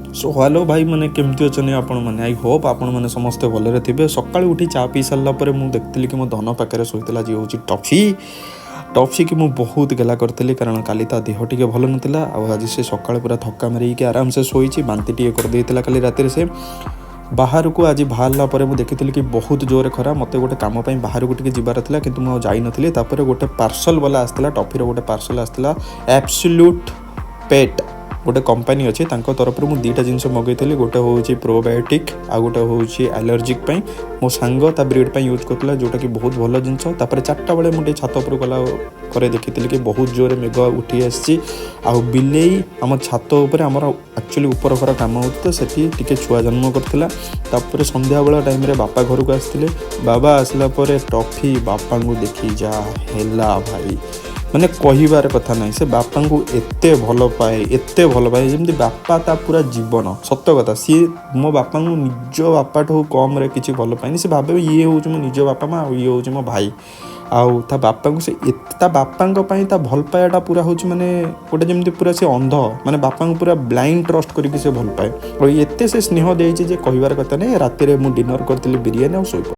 Show hello ଭାଇମାନେ, କେମିତି ଅଛନ୍ତି ଆପଣମାନେ? I Hope ଆପଣମାନେ ସମସ୍ତେ ଭଲରେ ଥିବେ। ସକାଳୁ ଉଠି ଚା ପିଇ ସାରିଲା ପରେ ମୁଁ ଦେଖିଥିଲି କି ମୋ ଧନ ପାଖରେ ଶୋଇଥିଲା, ଯିଏ ହେଉଛି ଟଫି। ଟଫିକି ମୁଁ ବହୁତ ଗେଲା କରିଥିଲି, କାରଣ କାଲି ତା ଦେହ ଟିକେ ଭଲ ନଥିଲା ଆଉ ଆଜି ସେ ସକାଳେ ପୁରା ଥକ୍କା ମାରିକି ଆରାମସେ ଶୋଇଛି। ବାନ୍ତି ଟିକେ କରିଦେଇଥିଲା କାଲି ରାତିରେ ସେ। ବାହାରକୁ ଆଜି ବାହାରିଲା ପରେ ମୁଁ ଦେଖିଥିଲି କି ବହୁତ ଜୋରରେ ଖରା। ମୋତେ ଗୋଟେ କାମ ପାଇଁ ବାହାରକୁ ଟିକେ ଯିବାର ଥିଲା, କିନ୍ତୁ ମୁଁ ଆଉ ଯାଇନଥିଲି। ତାପରେ ଗୋଟେ ପାର୍ସଲ ବାଲା ଆସିଥିଲା, ଟଫିର ଗୋଟେ ପାର୍ସଲ ଆସିଥିଲା। ଆବସଲ୍ୟୁଟ୍ ପେଟ୍ ଗୋଟେ କମ୍ପାନୀ ଅଛି, ତାଙ୍କ ତରଫରୁ ମୁଁ ଦୁଇଟା ଜିନିଷ ମଗେଇଥିଲି। ଗୋଟେ ହେଉଛି ପ୍ରୋବାୟୋଟିକ୍ ଆଉ ଗୋଟେ ହେଉଛି ଆଲର୍ଜିକ୍ ପାଇଁ। ମୋ ସାଙ୍ଗ ତା ବ୍ରିଡ୍ ପାଇଁ ୟୁଜ୍ କରୁଥିଲା, ଯେଉଁଟାକି ବହୁତ ଭଲ ଜିନିଷ। ତାପରେ 4ଟା ବେଳେ ମୁଁ ଟିକେ ଛାତ ଉପରକୁ ଗଲା ପରେ ଦେଖିଥିଲି କି ବହୁତ ଜୋରରେ ମେଘ ଉଠି ଆସିଛି ଆଉ ବିଲେଇ ଆମ ଛାତ ଉପରେ, ଆମର ଆକ୍ଚୁଆଲି ଉପର ଘର କାମ ହେଉଛି ତ, ସେଠି ଟିକେ ଛୁଆ ଜନ୍ମ କରିଥିଲା। ତାପରେ ସନ୍ଧ୍ୟାବେଳ ଟାଇମ୍ରେ ବାପା ଘରକୁ ଆସିଥିଲେ। ବାବା ଆସିଲା ପରେ ଟଫି ବାପାଙ୍କୁ ଦେଖି ଯାହା ହେଲା ଭାଇ, ମାନେ କହିବାର କଥା ନାହିଁ। ସେ ବାପାଙ୍କୁ ଏତେ ଭଲ ପାଏ, ଏତେ ଭଲ ପାଏ, ଯେମିତି ବାପା ତା ପୁରା ଜୀବନ। ସତ କଥା, ସିଏ ମୋ ବାପାଙ୍କୁ ନିଜ ବାପାଠୁ କମ୍ରେ କିଛି ଭଲ ପାଏନି। ସେ ଭାବେ ଇଏ ହେଉଛି ମୋ ନିଜ ବାପା ମା ଆଉ ଇଏ ହେଉଛି ମୋ ଭାଇ। ଆଉ ତା ବାପାଙ୍କୁ ସେ ଏତେ, ତା ବାପାଙ୍କ ପାଇଁ ତା ଭଲ ପାଇବାଟା ପୁରା ହେଉଛି ମାନେ ଗୋଟେ ଯେମିତି ପୁରା ସେ ଅନ୍ଧ, ମାନେ ବାପାଙ୍କୁ ପୁରା ବ୍ଲାଇଣ୍ଡ ଟ୍ରଷ୍ଟ କରିକି ସେ ଭଲ ପାଏ। ଆଉ ଏତେ ସେ ସ୍ନେହ ଦେଇଛି ଯେ କହିବାର କଥା ନାହିଁ। ରାତିରେ ମୁଁ ଡିନର୍ କରିଥିଲି ବିରିୟାନୀ ଆଉ ଶୋଇପଡ଼ିଲି।